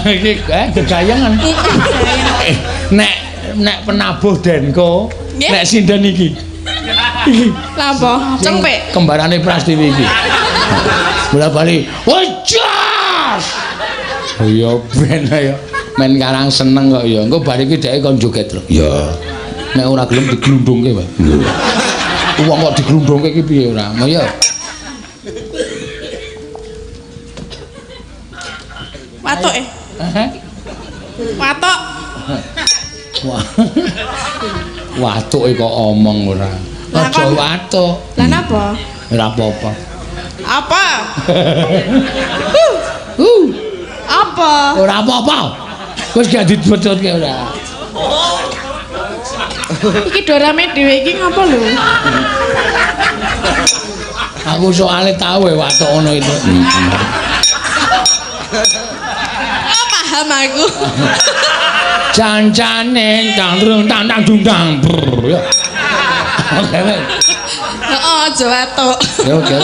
Iki gegayangan. Nek nek penabuh Denko, nek sinden iki. Iki Lah apa? Cengpek. Kembarane Prastiwi iki. Bola bali. Wes jas. Oh iya ben ayo. Men karang seneng kok ya. Engko bar iki dheke kon joget lho. Ya. Nek ora gelem diglundungke, Pak. Wong kok diglundungke iki piye ora? Oh ya. Watuk e. Watuk. Wah. Watuke kok omong ora. Aja watuk. Lah napa? Ora apa-apa. Apa? Apa? Ora apa-apa. Wis gak dibecutke ora. Iki dorame dhewe iki ngapa lho? Aku soalnya tahu ya watuk ngono itu. Oh, paham aku. Cancane tang trung tang tang dung tang. Ya. Oke. Heeh, aja watuk. Ya oke.